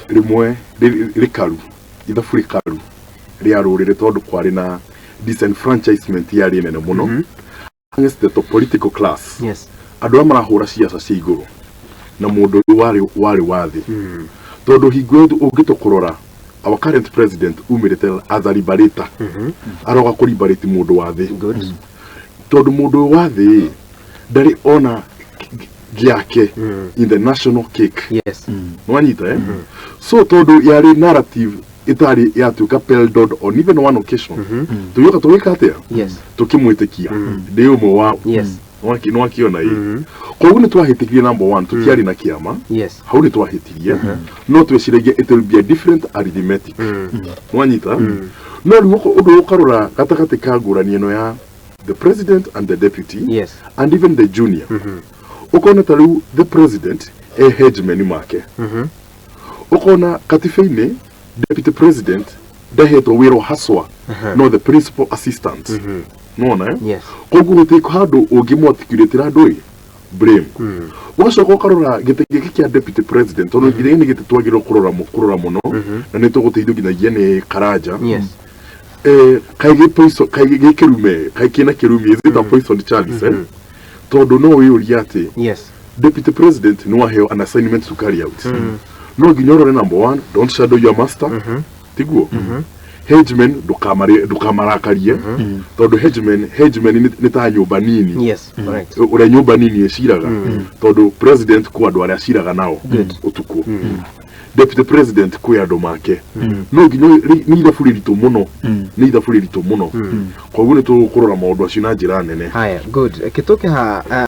Rĩmwe rĩkaru, ithabu rĩkaru rĩa rũrĩrĩ, tondũ kwarĩ na disenfranchisement yarĩ nene mũno against the top political class, andũ arĩa marahũra ciaca cia igũrũ na mũndũ ũyũ warĩ wa thĩ, tondũ hingo ĩyo ũngĩtũkũrora our current president umĩrĩte as a liberator, aroga kũ liberate mũndũ wa thĩ, tondũ mũndũ ũyũ wa thĩ ndarĩ ona gĩake in the national cake. Nwanyita, eh? So tondũ yarĩ narrative ĩtarĩ yatuĩka peddled on even one occasion, tũgĩũka tũgĩka atĩa? Tũkĩmwĩtĩkia ndĩ ũmwe wa Nĩwakiona ĩ? Koguo nĩ twahĩtĩkirie. Number one, tũtiarĩ na kĩama. Hau nĩ twahĩtirie, no twĩciragia it will be a different arithmetic. Nwanyita? No rĩu ũndũ ũkarora gatagatĩ ka ngũrani ĩno ya the president and the deputy and even the junior, ũkona ta rĩu the president e hegemony make, ũkona katiba-inĩ deputy president ndahetwo wĩra haswa, no the principal assistant, nona, eh? Yes. Koguo gũtirĩ handũ ũngĩmwatikurĩtĩra andũ ĩ blame. Ũgacoka ũkarora gĩtĩ gĩkĩ kĩa deputy president, tondũ gĩtĩ nĩ gĩtĩ twagĩrĩirwo kũrora mũno, na nĩ tũgũteithio nginyagia nĩ Karanja. Kaĩ gĩ poison, kaĩ gĩ kĩrume, kaĩ kĩna kĩrumi? Is it a poison chalice, eh? Tondũ no wĩyũrie atĩ deputy president nĩ waheo an assignment to carry out, no nginya ũrore number one, don't shadow your master, tiguo? Hegemon ndũkamarakarie, tondũ hegemon nĩ ta nyũmba nini. Yes, correct. Ũrĩa nyũmba nini ĩciraga, tondũ president kwĩ andũ arĩa aciraga nao ũtukũ, deputy president kwĩ andũ make, no nginya nĩ ithabu rĩritũ mũno, nĩ ithabu rĩritũ mũno. Koguo nĩ tũkũrora maũndũ acio na njĩra nene. Haya, good. Kĩtũke ha